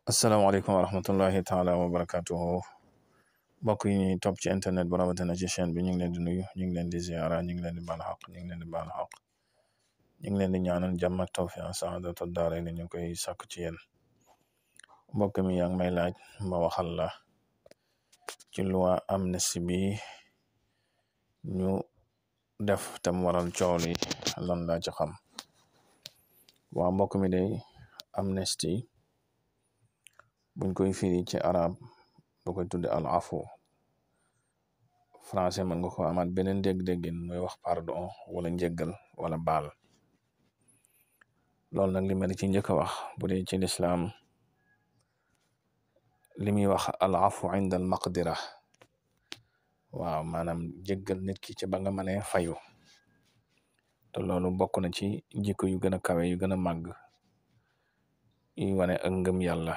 asalaamaaleykum wa rahmatullahi taala wa barakatuhu mbokk yi ñuy topp ci internet bu rawatina ci chaîne bi ñu ngi leen di nuyu ñu ngi leen di ziara ñu ngi leen di baal xaq ñu ngi leen di baal xaq ñu ngi leen di ñaanal jàmm ak tawfiq saadatu daara ni ñu koy sàkk ci yéen mbokk mi yaa ngi may laaj ma waxal la ci loi amnistie bi ñu def tam waral coow li lan laa ci xam waa mbokk mi day amnistie buñ koy firi ci arab bu koy tudde al afu français man nga ko amaat beneen dégg-déggin muy wax pardon wala njéggal wala baal loolu nag li ma ci njëkk a wax bu dee ci lislaam li muy wax al afu inda al maqdira waaw maanaam jéggal nit ki ci ba nga mënee fayu te loolu bokk na ci jikko yu gën a kawe yu gën a màgg yu wane ak ngëm yàlla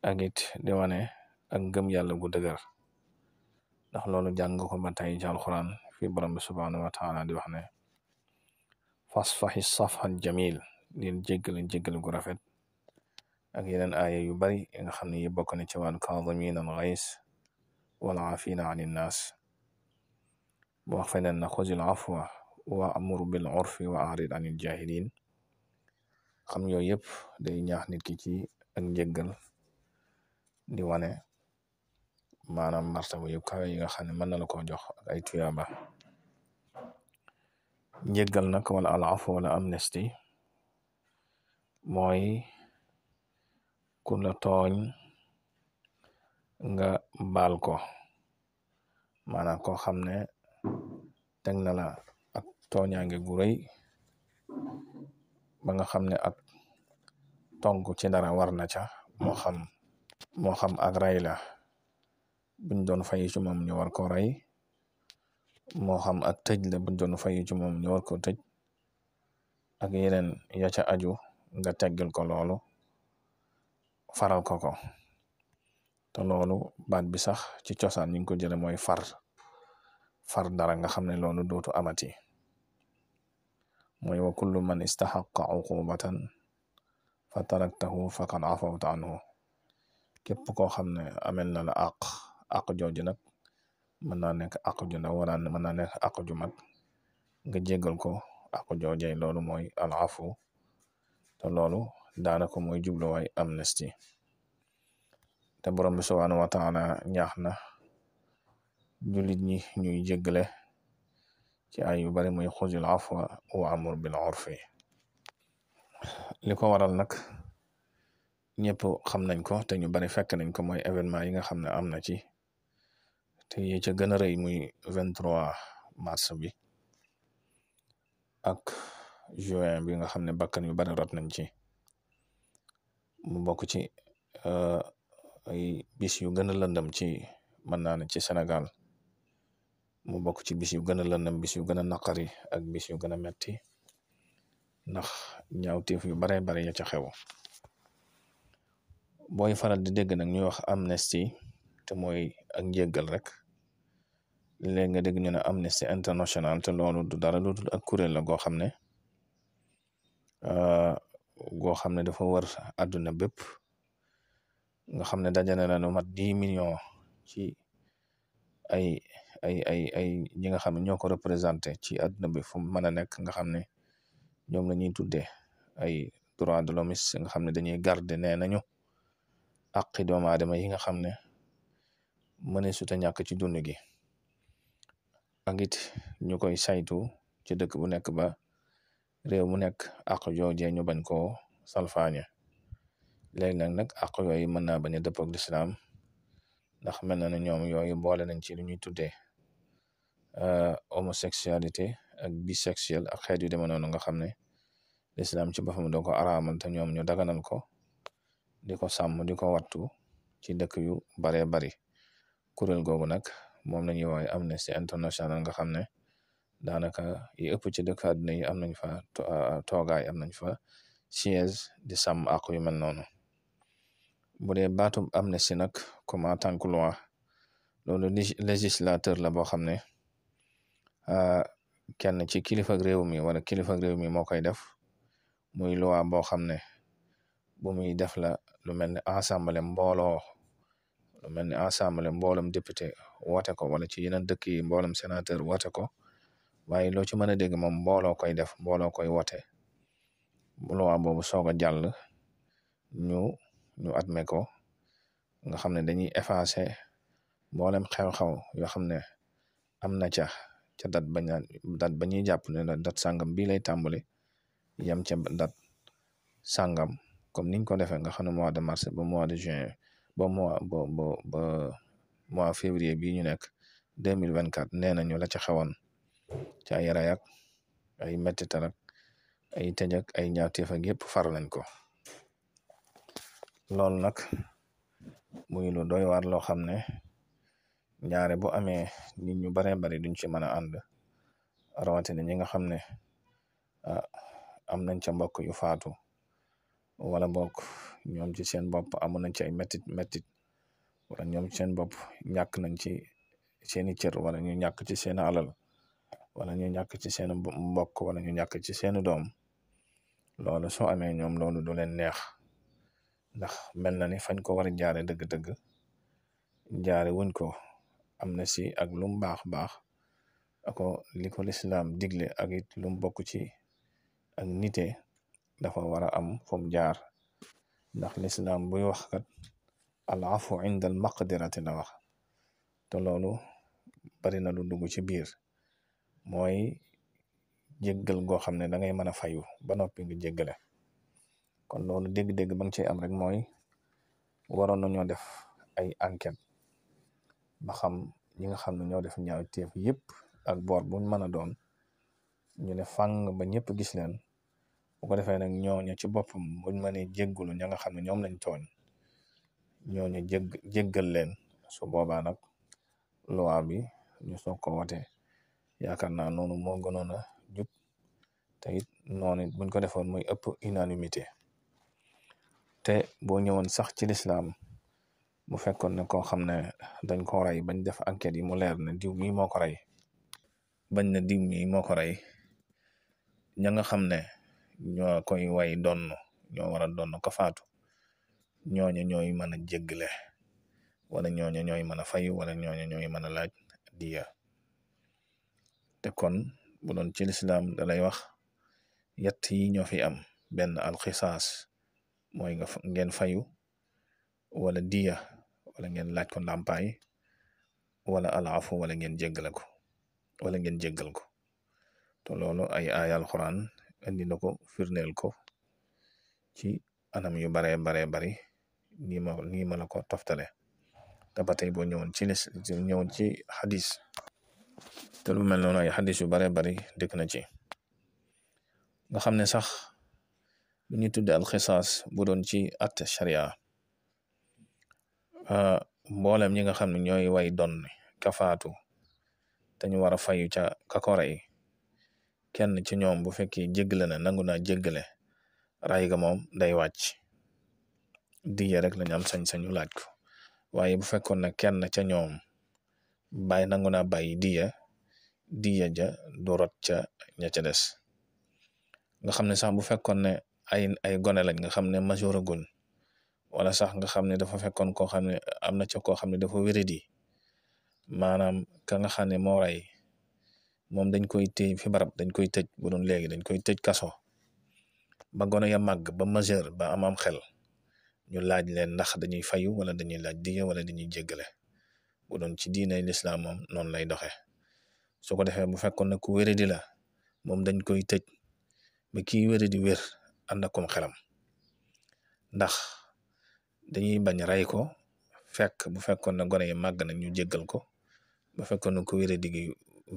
ak it di wane ak ngëm yàlla gu dëgër ndax loolu jàng ko ba tey ci alxuraan fi borom bi subhanahu wa taala di wax ne fasfahi safhan jamil leen jéggal gu rafet ak yeneen aaya yu bari nga xam ne yi bokk na ci wàllu kaazimiina al ghays wal aafina anin naas bu wax feneen na xuzil afwa wa amur bil urfi wa a'rid anil jahilin xam yooyu yëpp day ñaax nit ki ci ak njéggal di wane maanaam martaba yu kawe yi nga xam ne mën na la ko jox ak ay tuyaaba njéggal nag wala al afu wala amnistie mooy ku la tooñ nga baal ko maanaam koo xam ne teg na la ak tooñaange gu rëy ba nga xam ne ak tonk ci dara war na ca moo xam ak rey la buñ doon fay ci moom ñu war ko rey moo xam ak tëj la buñ doon fay ci moom ñu war ko tëj ak yeneen ya ca aju nga teggil ko loolu faral ko te loolu baat bi sax ci cosaan ñu ngi ko jële mooy far dara nga xam ne loolu dootu amati mooy wa kullu man istaxaqa uqubatan fa taraktahu faqad afawta anhu képp koo xam ne amel na la àq jooju nag mën naa nekk àq ju ndaw wala mën naa nekk àq ju mag nga jéggal ko àq joojay loolu mooy al afu te loolu daanaka mooy jubluwaay amnistie te borom bi subhanahu wa taala ñaax na jullit ñi ñuy jéggale ci ay yu bari muy xuzil afwa wa amur bil urfi li ko waral nag ñëpp xam nañ ko te ñu bari fekk nañ ko mooy événement yi nga xam ne am na ci te yi ca gën a rëy muy 23 mars bi ak juin bi nga xam ne bakkan yu bari rot nañ ci mu bokk ci ay bis yu gën a lëndëm ci mën naa ne ci Sénégal mu bokk ci bis yu gën a lëndëm bis yu gën a naqari ak bis yu gën a metti ndax ñaawteef yu bare bare ya ca xew booy faral di dégg nag ñuy wax amnistie te mooy ak njéggal rek léegi nga dégg ñu ne Amnesty International te loolu du dara lu dul ak kuréel la goo xam ne dafa wër àdduna bépp nga xam ne dajale na lu mat 10 millions ci ay ñi nga xam ne ñoo ko représenté ci àdduna bi fu mu mën a nekk nga xam ne ñoom la ñuy tuddee ay droits de l'homme nga xam ne dañuy garder nee nañu àqi doomu aadama yi nga xam ne mëne suta ñàkk ci dund gi ak it ñu koy saytu ci dëkk bu nekk ba réew mu nekk àq joojee ñu bañ koo salfaañe léegi nag àq yooyu mën naa bañ a dëppoo ak lislaam ndax mel na ne ñoom yooyu boole nañ ci lu ñuy tuddee homosexualité ak bisexuel ak xeet yu demee noonu nga xam ne lislaam ci boppam doo ko araamal te ñoom ñu daganal ko di ko sàmm di ko wattu ci dëkk yu baree bari kuréel googu nag moom la ñuy woowee Amnesty International nga xam ne daanaka yi ëpp ci dëkk àdduna yi am nañ fa toogaay am nañ fa siège di sàmm àq yu mel noonu bu dee baatub amnistie nag comme en tant que loi loolu législateur la boo xam ne kenn ci kilifa réew mi wala kilifa réew mi moo koy def muy loi boo xam ne bu muy def la lu mel ni assemblée mbooloo lu mel ni assemblée mbooloom député woote ko wala ci yeneen dëkk yi mbooloom sénateur woote ko waaye loo ci mën a dégg moom mbooloo koy def mbooloo koy woote loi boobu soog a jàll ñu admet ko nga xam ne dañuy effacer mboolem xew-xew yoo xam ne am na ca date ba ñuy jàpp ne la date sàngam bii lay tàmbali yem ca date sàngam comme niñ ko defee nga xam ne mois de mars ba mois de juin ba mois février bii ñu nekk 2024 nee nañu la ca xewoon ci ay ray ak ay mettital ak ay tëj ak ay ñaawteef ak yëpp far nañ ko loolu nag muy lu doy waar loo xam ne ñaare bu amee nit ñu baree bari duñ ci mën a ànd rawatina ñi nga xam ne am nañ ca mbokk yu faatu wala mbokk ñoom ci seen bopp amu nañ ci ay mettit wala ñoom ci seen bopp ñàkk nañ ci seeni cër wala ñu ñàkk ci seen alal wala ñu ñàkk ci seen mbokk wala ñu ñàkk ci seeni doom loolu soo amee ñoom loolu du leen neex ndax mel na ni fañ ko war a jaare dëgg-dëgg jaare wuñ ko am na si ak lum baax ako li ko lislaam digle ak it lum bokk ci ak nite dafa war a am fum jaar ndax lislaam buy wax kat al afu inda al maqdirati la wax te loolu bari na lu dugg ci biir mooy jéggal goo xam ne da ngay mën a fayu ba noppi nga jéggale kon loolu dégg-dégg ba nga cey am rek mooy waroon nañoo def ay enquête ba xam ñi nga xam ne ñoo def ñaawteef yëpp ak boor buñ mën a doon ñu ne fang ba ñëpp gis leen bu ko defee nag ñooñu ci boppam buñ mënee jéggulu ña nga xam ne ñoom lañ tooñ ñooñu jéggal leen su boobaa nag loi bi ñu soog ko wote yaakaar naa noonu moo gënoon a jub te it noonu buñ ko defoon muy ëpp unanimité te boo ñëwoon sax ci lislaam bu fekkoon ne koo xam ne dañ ko rey bañ def enquête yi mu leer ne diw mii moo ko rey bañ na diw mii moo ko rey ña nga xam ne ñoo koy way donn ñoo war a donn ko faatu ñooñu ñooy mën a jéggale wala ñooñu ñooy mën a fayu wala ñooñu ñooy mën a laaj diya te kon bu doon ci lislaam da lay wax yett yi ñoo fi am benn alxisaas mooy ngeen fayu wala diya wala ngeen laaj ko ndàmpaay wala alafu wala ngeen jéggale ko wala ngeen jéggal ko te loolu ay aaya alxuraan indi na ko firneel ko ci anam yu baree bari nii ma la ko toftale te ba tey boo ñëwoon ci xadis te lu mel noonu ay xadis yu baree bari dëkk na ci nga xam ne sax lu ñu tudde alxisaas bu doon ci at sharia mboolem ñi nga xam ne ñooy way doon kafaatu te ñu war a fayu ca kakora yi kenn ci ñoom bu fekkee jéggale na nangu naa jéggale ray ga moom day wàcc diya rek lañu am sañ-sañu laaj ko waaye bu fekkoon ne kenn ca ñoom nangu naa bàyyi diya ja du rot ca ña ca des nga xam ne sax bu fekkoon ne ay gone lañ nga xam ne majeur guñ wala sax nga xam ne dafa fekkoon koo xam ne am na ca koo xam ne dafa wéradi maanaam ka nga xam ne moo rey moom dañ koy téye fi barab dañ koy tëj bu doon léegi dañ koy tëj kaso ba gone ya màgg ba majeur ba am xel ñu laaj leen ndax dañuy fayu wala dañuy laaj diya wala dañuy jéggale bu doon ci diine lislaam moom noonu lay doxe su ko defee bu fekkoon ne ku wéradi la moom dañ koy tëj ba kii wéradi wér ànd akum xelam ndax dañuy bañ rey ko fekk bu fekkoon ne gone yi màgg na ñu jéggal ko bu fekkoon ne ku wéradi gi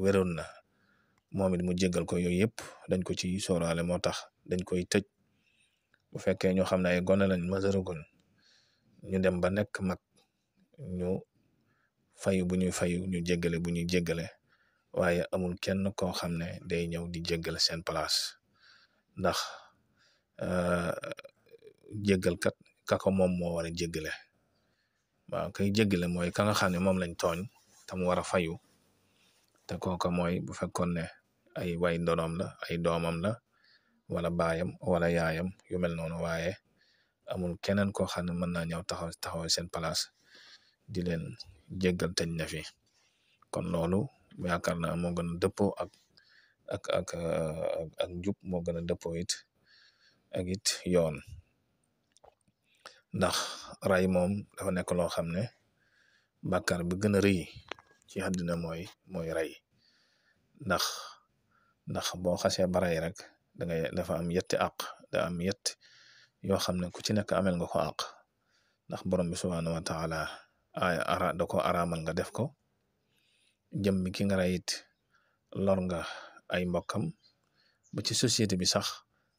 wéroon na moom it mu jéggal ko yooyu yëpp dañ ko ci sóoraale moo tax dañ koy tëj bu fekkee ñoo xam ne ay gone lañ masaraguñ ñu dem ba nekk mag ñu fayu bu ñuy fayu ñu jéggale bu ñuy jéggale waaye amul kenn koo xam ne day ñëw di jéggale seen place ndax jéggalkat kako moom moo war a jéggale waaw kay jéggale mooy ka nga xam ne moom lañ tooñ te mu war a fayu te kooka mooy bu fekkoon ne ay way ndonoom la ay doomam la wala baayam wala yaayam yu mel noonu waaye amul keneen koo xam ne mën naa ñëw taxaw seen place di leen jéggal teñ na fi. kon loolu yaakaar naa moo gën a dëppoo ak njub, moo gën a dëppoo it ak it yoon. ndax ray moom dafa nekk loo xam ne bàkkaar bi gën a rëy ci àddina mooy ray. ndax boo xasee ba ray rek dafa am yetti àq, da am yett yoo xam ne ku ci nekk amel nga ko àq. ndax borom bi subhaanahu wa taala da ko araamal nga def ko. jëm mi ki nga ray it lor nga ay mbokkam, ba ci société bi sax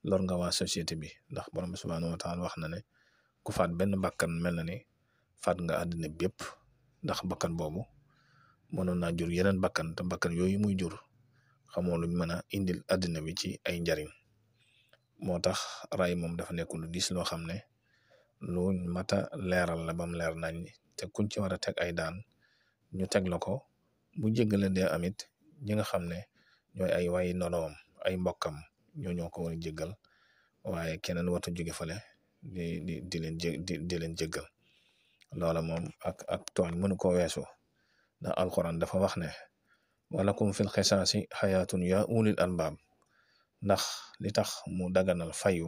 lor nga waa société bi. ndax borom bi subhaanahu wa taala wax na ne ku faat benn bakkan mel na ni faat nga àddina bépp. ndax bakkan boobu mënoon naa jur yeneen bakkan, te bakkan yooyu muy jur xamoo luñ mën a indil àddina bi ci ay njariñ. moo tax ray moom dafa nekk lu diis loo xam ne luñ mata leeral la bam leer nañ, te kuñ ci war a teg ay daan ñu teg la ko. bu jéggale dee amit ñi nga xam ne ñooy ay way nonoom ay mbokkam ñoo ko war a jéggal, waaye keneen warta jóge fale di leen jéggal. loola moom ak tooñ mënu ko weesu. ndax alquran dafa wax ne walakum fil xisaasi xayaatun ya ulil albaab. ndax li tax mu daganal fayu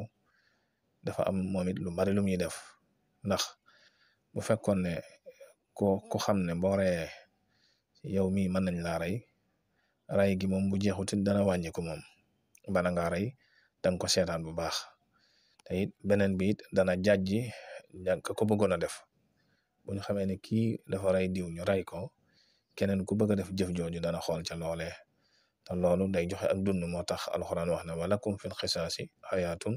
dafa am moom it lu bari lu muy def. ndax bu fekkoon ne ko xam ne boo reyee yow mii mën nañ laa ray gi moom bu jeexutit dana wàññi ko moom. bala ngaa rey danga ko seetaan bu baax. te it beneen bi it dana jàjji ko bëggoon a def. bu ñu xamee ne kii dafa ray diw ñu ray ko, keneen ku bëgg a def jëf jooju dana xool ca loolee. te loolu day joxe ak dund. moo tax alxuraan wax ne walakum fil xisaasi xayaatun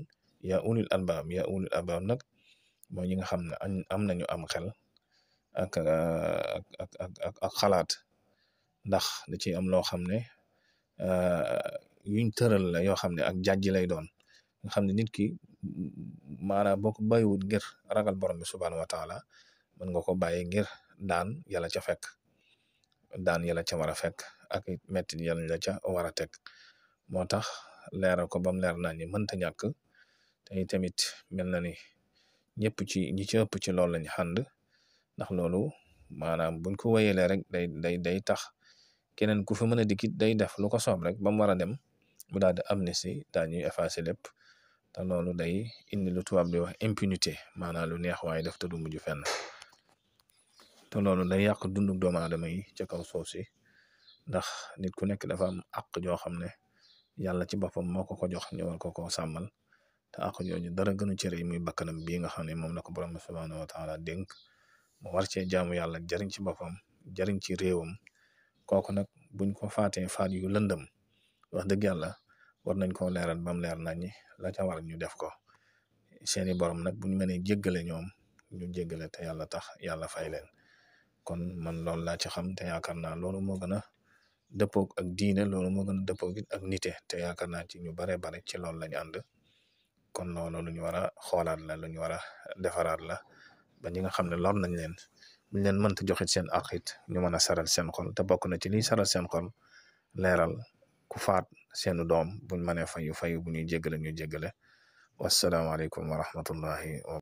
ya ulil albaab. ya ulil albaab nag mooy ñi nga xam ne am nañu am xel ak xalaat. ndax da ci am loo xam ne yuñ tëral la yoo xam ne ak jàjji lay doon. nga xam ne nit ki maanaam boo ko bàyyiwut ngir ragal borom bi subhaanahu wa taala mën nga ko bàyyi ngir daan yàlla ca fekk. daan yàlla ca war a fekk ak metti yàlla la ca war a teg. moo tax leeral ko bam leer naa ñi mënta ñàkk. te tamit mel na ni ñi ci ëpp ci loolu lañ xànd. ndax loolu maanaam buñ ko wéyalee rek day tax keneen ku fi mën a dikkit day def lu ko soob rek ba mu war a dem mu daal di amnistie daal ñuy effacer lépp. te loolu day indi lu tubaab di wax impunité, maanaam lu neex waaye def te du mujj fenn. te loolu day yàq dundu doomu aadama yi ca kaw suuf si. ndax nit ku nekk dafa am àq joo xam ne yàlla ci boppam moo ko jox ñu war ko sàmmal. te àq jooju dara gënu ci rëy muy bakkanam bii nga xam ne moom la ko borom subhaanahu wa taala dénk mu war cee jaamu yàlla jariñ ci boppam jariñ ci réewam. kooku nag buñ ko faatee faat yu lëndëm wax dëgg yàlla war nañ koo leeral bam leer naññi la ca war ñu def ko. seeni borom nag buñ mënee jéggale ñoom ñu jéggale te yàlla tax yàlla fay leen. kon man loolu laa ci xam te yaakaar naa loolu moo gën a dëppoog ak diine, loolu moo gën a dëppoog ak nite. te yaakaar naa ci ñu bare ci loolu lañ ànd. kon loolu lu ñu war a xoolaat la, lu ñu war a defaraat la ba ñi nga xam ne lor nañ leen buñ leen mënta joxit seen àq it ñu mën a saral seen xol. te bokk na ci liy saral seen xol leeral ku faat seenu doom buñ mënee fayu bu ñuy jéggale ñu jéggale. wasalaamaaleykum wa rahmatullahi wa